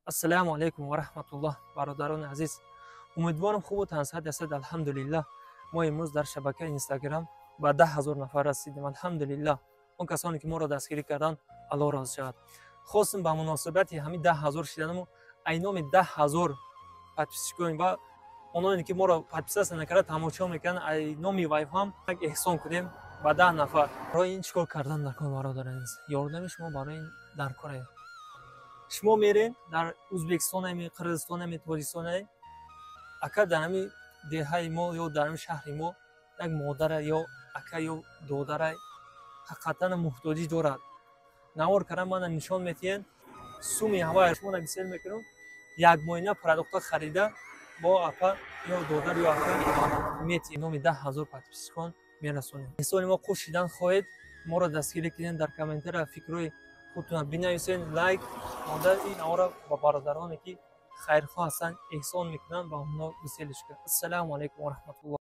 Ассалому алайкум ва раҳматуллоҳ, бародарони азиз. Умедворам, хубу тансиҳат ҳастед. Алҳамдулиллаҳ, мо имрӯз дар шабакаи Инстаграм ба 10 000 нафар расидем. Алҳамдулиллаҳ, он касоне ки моро дастгирӣ карданд, Аллоҳ розӣ шавад. Хостем ба муносибати ҳамин 10 000 шиданамо ай номи 10 000 подписчикон ва ононе ки моро подписаться накарда тамошо мекунанд, ай номи вайҳо ҳам як эҳсон кунем ба 10 нафар. Барои ин чӣ кор кардан дар кор, бародари азиз? Ёрдами шумо барои ин дар коре. Шумо мерен дар Ӯзбекистонами, Қирғизистонами, Тоҷикистонами, ака, дар ҳами деҳаи мо ё дар ҳами шаҳри мо як модара ё ака ё додара ҳақиқатан муҳтоҷӣ дорад, навор кардан мана нишон метиҳен. Суми ҳавая шумо нагисел мекунам, як моина продукта харида бо апа ё додар ё ака метиҳем, номи 10 000 подписчикон мерасонем. Эҳсони мо қуш шидан хоҳед, моро дастгирӣ кунед, дар комментария фикрҳои худтона бинависед, лайк монда ин навора ба бародароне ки хайрхоҳ ҳастанд, эҳсон мекунанд, ба онҳо гуселиш кунед. Ассалому алайкум ва раҳматуллоҳ.